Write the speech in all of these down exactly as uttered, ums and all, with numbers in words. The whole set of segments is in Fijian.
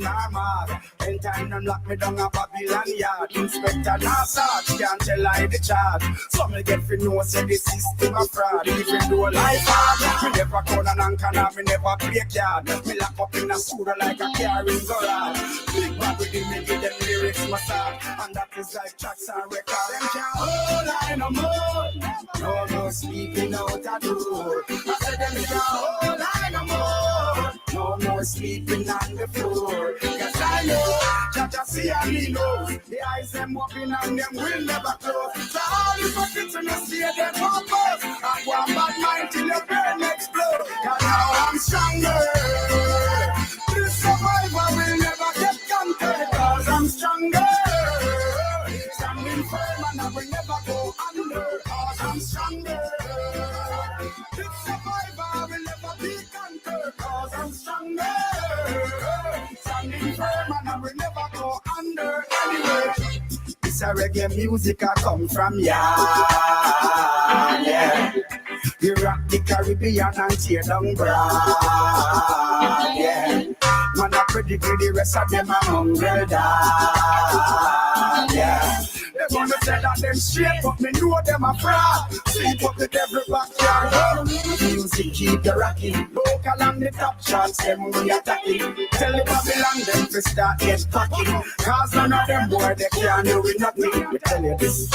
I'm mad. Ten time dem lock me down a Babylon yard. Inspector Nassad, can't tell I the charge. So me get fi know say the system a fraud. Even though life hard, me never turn an anchor, now me never play card. Me lock up in a studio like a carrying garage. Big bad with me give them lyrics massage. And that is like tracks and records. Dem can't hold I no more. No more sleeping out a door. I said dem can't hold I no more. No more sleeping on the floor. Cause I know that I see and he knows. The eyes dem open and dem will never close. So all the prophets in the see dem purpose. And one bad mind till your brain explode. Cause now I'm stronger. This survivor will never get conquered. Cause I'm stronger. Standing firm and I will never go under. Cause I'm stronger. This survivor will never be conquered. Cause I'm stronger. Standing firm and I will never go under. Anyway, this a reggae music I come from, yeah, yeah. We rock the Caribbean and tear down broad, yeah. Man, I predict the rest of them a mongrel dog, yeah. They wanna sell out them straight, but me know them a fraud. Sleep up the devil backyard. Music keep the rocking. Local and the top charts, them we attacking. Tell the Babylon them to start get packing. Cause none of them boy they can't do with nothing. Me tell you this,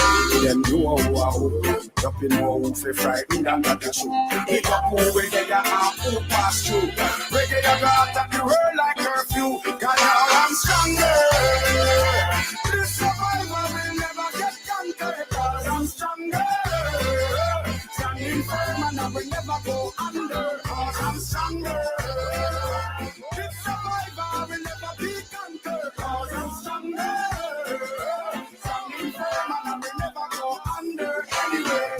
them know who I who. Up in no who fi frighten them not the truth. Pick up who we get a half who pass through. Reggae a go attack the world like curfew. Cause now I'm stronger. This survivor will never get conquered. Cause I'm stronger. Standing firm and I will never go under. Cause I'm stronger. This survivor will never be conquered. Cause I'm stronger. Standing firm and I will never go under. Anyway,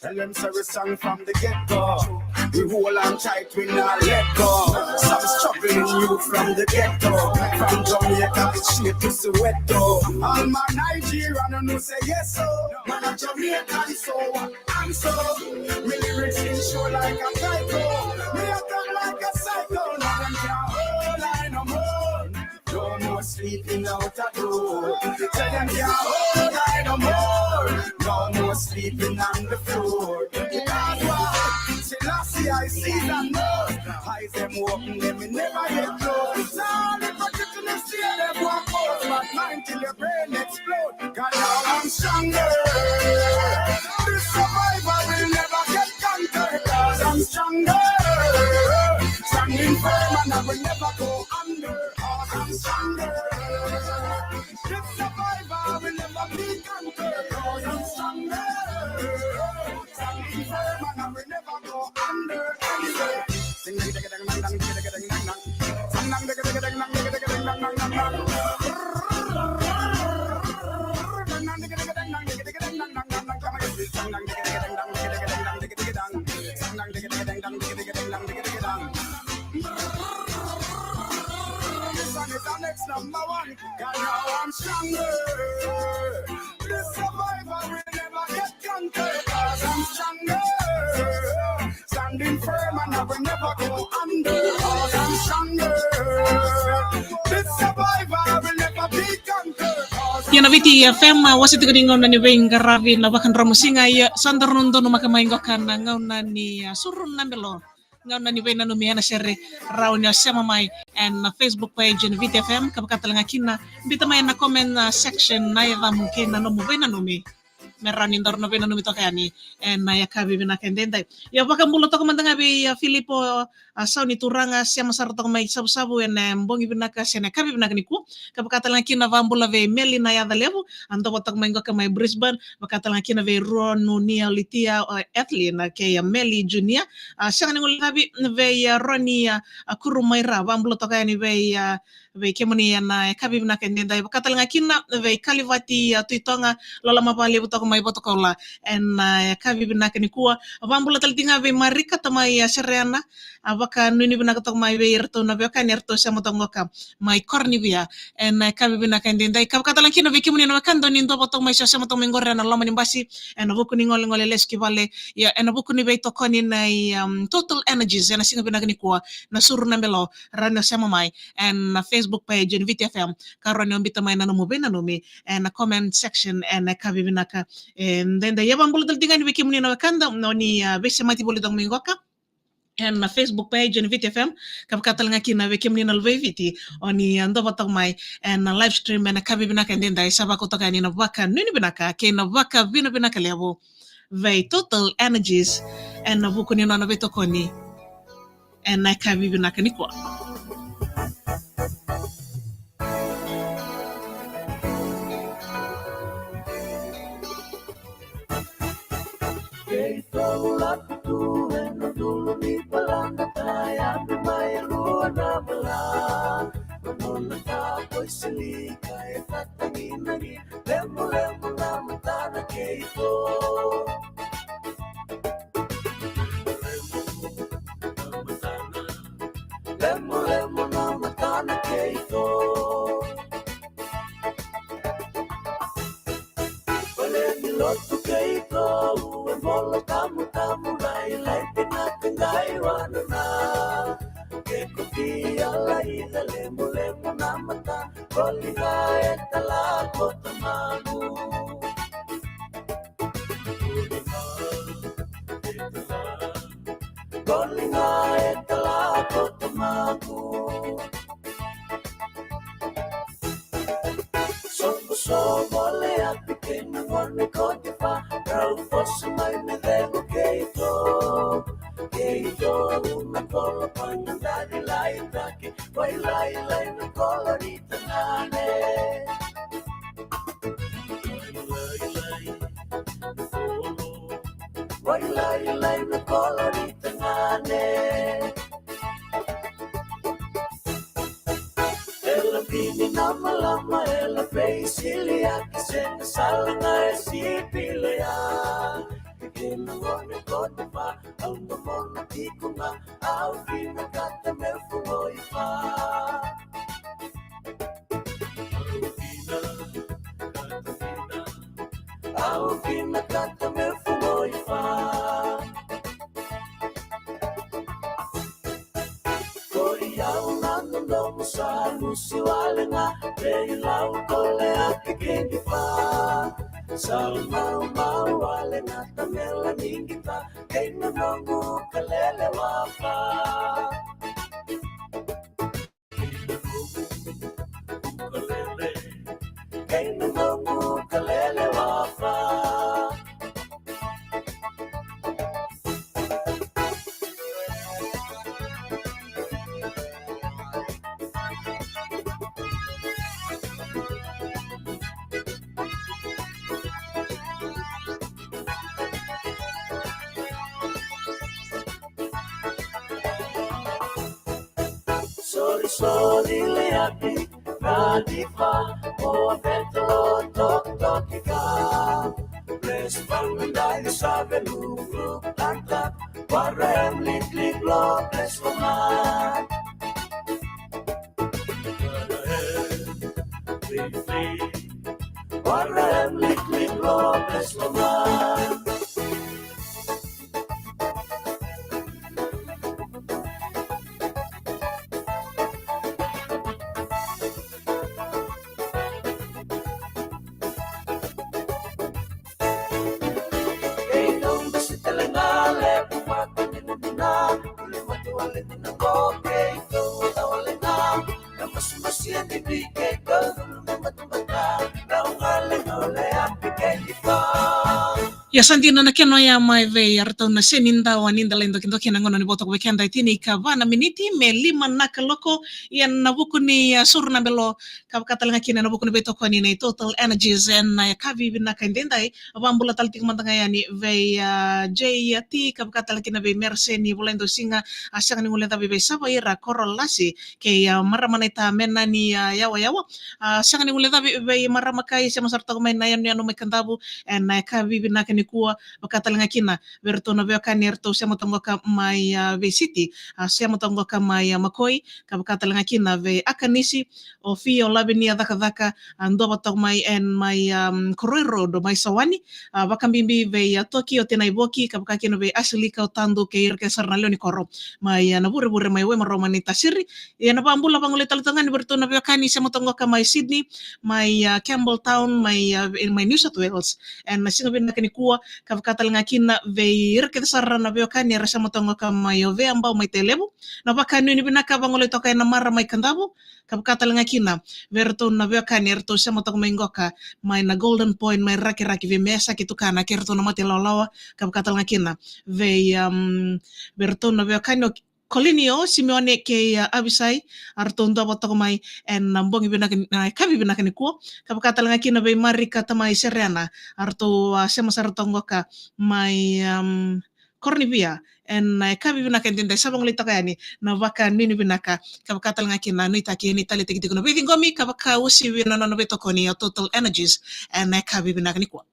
tell them say we strong from the get-go. We hold on tight, we not let go. Some struggling youth from the ghetto. From Jamaica straight to Soweto. All my Nigerian who say yes, so man a Jamaican, so and so. Me lyrics ensure like a psycho. Me attack like a psycho. Now them can't hold I no more. No more sleeping out a door. Tell them can't hold I no more. No more sleeping on the floor. Because what? Selassie I sees and knows. Eyes them open, them me never yet close. Now the particular see them walk out. But mine till your brain explode. Cause now I'm stronger. This survivor will never get conquered. Cause I'm stronger. Standing firm and I will never go under. Cause I'm stronger. This survivor will never be conquered. Cause I'm stronger. Standing firm and I will never go under. Anyway. This one is our next number one. Cause now I'm stronger. This survivor will never get conquered. Cause I'm stronger. Standing firm and I will never go under. Cause I'm stronger. This survivor will never be conquered. Cause ia na Viti F M, a, wase tiko ni gauna ni veiqaravi na vakadromu siga. Ia sa daru na donumaka mai qoka na gauna ni, a, suru na belo. Gauna ni veinanumi ena sere rawa ni o sema mai ena Facebook page ni Viti F M, ka vaka tale ga kina biuta mai ena comment, a, section na yacamu kei na nomu veinanumi. Me rawa ni daru na veinanumi toka yani ena yakavi vinaka edaidai. Ia vakabula toka mada ga vei, a, Filipo, a, Sau ni Turaga, sema sara toka mai Savusavu ena bogi vinaka se na yakavi vinaka nikua. Ka vaka tale ga kina vakabula vei Meli na yaca levu, a, dova toka mai qoka mai Brisbane. Vaka tale ga kina vei Ronu Nia Litia, a, Ethlyn, a, kei a Meli Junior. A, sega ni guilecavi vei, a, Roni, a, a, Kuru mai Ra, vakabula toka yani vei, a, vei kemuni ena yakavi vinaka edaidai. Vaka tale ga kina vei Kalivati, a, Tuitoga, loloma vakalevu toka mai Vatukoula ena, e, ka vivinaka nikua. Vakabula tale tiko ga vei Marika tamai, a, Sereana, a, vakanuinui vinaka toka mai vei iratou na veiwekani eratou sema toka qoka mai Koronivia ena, e, ka vivinaka edaidai. Ka vaka tale ga kina vei kemuni na wekada ni dua vata toka mai, se sema toka mai qori ena loma ni basi, ena vuku ni golegole lesu ki vale, ia ena vuku ni veitokoni nei, um, Total Energies ena siga vinaka nikua, na Suru na Belo, rawa ni o sema mai ena Facebook page ni Viti F M, ka rawa ni o biuta mai na nomu veinanumi ena comment section ena ka vivinaka edaidai. Ia vakabula tale tiko ga yani vei kemuni na wekada o ni, a, veisemati voli toka mai qoka ena Facebook page ni Viti F M, ka vaka tale ga kina vei kemuni na luvei Viti o ni, a, dua vata toka mai ena live stream ena ka vivinaka edaidai. Sa vakauta toka yani na vakanuinui vinaka kei na vakavinavinaka levu vei Total Energies ena vuku ni nona veitokoni ena ka vivinaka nikua. Keitou lako tu ena dulu ni balada, taya mai e rua na bala. Manona ta koi silika e tataginagi. Lemolemo na matana keitou. Lemolemo na matana keitou. Vale ni lotu keitou e bolo tamutamu, lailai te na te qai wanana. Ke ko tia laila lemolemo na matana. Koliga e tala ko tamaqu. Koliga e tala ko tamaqu. Soqosoqo le api kei na gone ko Tifa. Rau fosi mai me cegu keitou. Keitou na kolo pa na dadi lai take. Wailailai na kolo ni tagane. Wailailai na kolo ni tagane. Ela vini na malama, ela veisiliaki, sega sala ga e sipilea. Kei na gone ko Tifa, au na mona tiko ga. Au vinakata meu fogo i fa. Au vinakata meu fogo i fa. Koi au na nodomu sa lusi wale ga. Veilau kole a kekeni fa. Sa maumau wale ga tamela ni gita. Kei na noqu kalele wafa. Kei na noqu kalele wafa. Sori, sori, le api, na diva, o a beto, toki, toki ka. Bless, bang, dai, save, lu, lu, tanta, wara, em, lik, lik, lo, bless, lo, man. Wara, em, lik, lik, lo, bless, lo, man. Ia sa dina na kena oya mai vei iratou na Senidawa ni da lai dokidoki ena gauna ni vo toka vei keda e tini ka va na miniti me lima na kaloko. Ia na vuku ni, a, suru na belo, ka vaka tale ga kina na vuku ni veitokoni nei Total Energies ena, a, yakavi vinaka edaidai. A vakabula tale tiko mada ga yani vei, a, J T, ka vaka tale kina vei Mersey ni Vulaidosiga, a, sega ni guilecavi vei Savaira Korolasi kei, a, marama naita Menani, a, Yawayawa. A, sega ni guilecavi vei marama kai, sema sara toka mai na yanuyanu mai Kadavu ena yakavi vinaka nikua. Vaka tale ga kina vei iratou na veiwekani eratou sema toka qoka mai, a, Viti, a, sema toka qoka mai, a, Makoi, ka vaka tale ga kina vei Akanisi, o Fio, Lavinia, Cakacaka, a, duava toka mai ena mai, um, Koroi Road mai Sawani, a, vakabibi vei, a, Toki, o tinai Voki, ka vaka kina vei Asilika, o Tadu kei ira kece sara na lewe ni koro mai, a, na vurevure mai Waimaro mai Naitasiri. Ia na vakabula vagolei tale toka ga yani vei iratou na veiwekani sema toka qoka mai Sydney, mai, a, Campbelltown, mai, a, mai New South Wales ena siga vinaka nikua. Ka vaka tale ga kina vei ira kece sara na veiwekani era sema toka qoka mai Ovea, Bau, mai Tailevu, na vakanuinui vinaka vagolei toka ena mara mai Kadavu. Ka vaka tale ga kina vei iratou na veiwekani eratou sema toka mai qoka mai na Golden Point mai Rakiraki vei Mesa kei tukana kei iratou na mate lawalawa. Ka vaka tale ga kina vei, um, vei iratou na veiwekani o Kolinio, Simeone kei, a, Avisai, a ratou duava toka mai ena bogi vinaka, a, yakavi vinaka nikua. Ka vaka tale ga kina vei Marika, tamai Sereana, a ratou, a, sema sara toka qoka mai, um, Koronivia ena, a, yakavi vinaka edaidai. Sa vagolei toka yani na vakanuinui vinaka. Ka vaka tale ga kina nuitaki ni taleitaki tiko na veiciqomi ka vakauasivi na nona veitokoni o Total Energies ena yakavi vinaka nikua.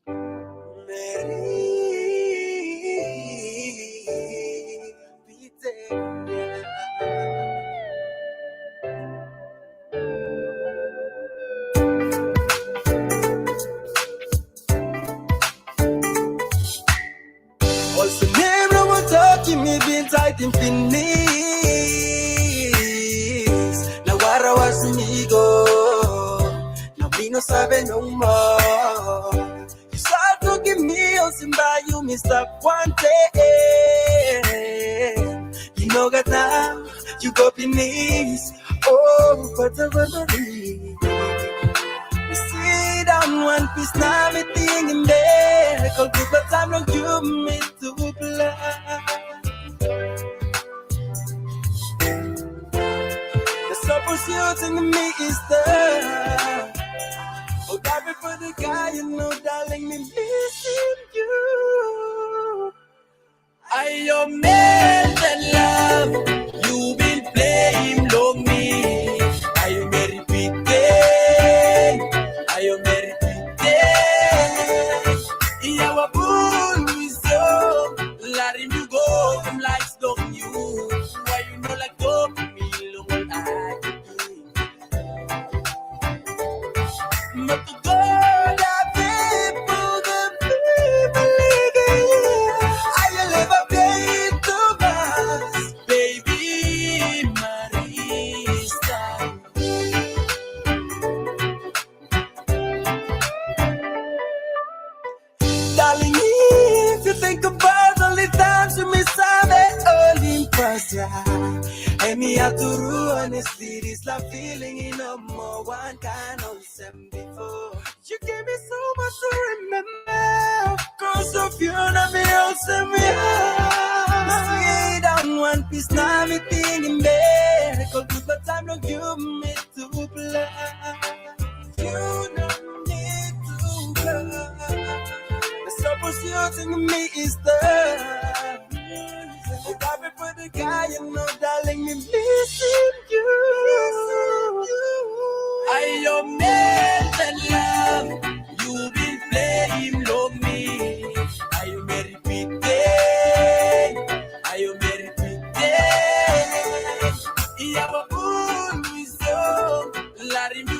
Olse membro mo toki mi bin sai tin finis. Na wara was mi go. Na mi no sabe no more. You start to give me all simba, you me stop one day. You know that now you go be miss. Oh, but I wanna leave. You sit down one piece, now me thinking back. All good, but I'm not you, me to plan. The suppose you think me is the Oh, God, for the guy, you know, darling, me missing you. I am mad that love you been playing long me. I am very pretend. I am very pretend. Iya wa bun mi so. Lari mi go, I'm like stop you. Why you know like stop me long time? Darling, if you think about all the times you miss out at all in past, yeah. And me, I do honestly, this love feeling in no more one kind of same before. You gave me so much to remember. Cause of you, na me also me. Sit down one piece, na me thinking back. Cause good, but time no give me to plan. You no need to plan. The suppose you think me is the Oh, God, me put the guy, you know, darling, me missing you. I am mad that love you been playing long me. I am very pretend. I am very pretend. Yeah, but who is so? Larry, me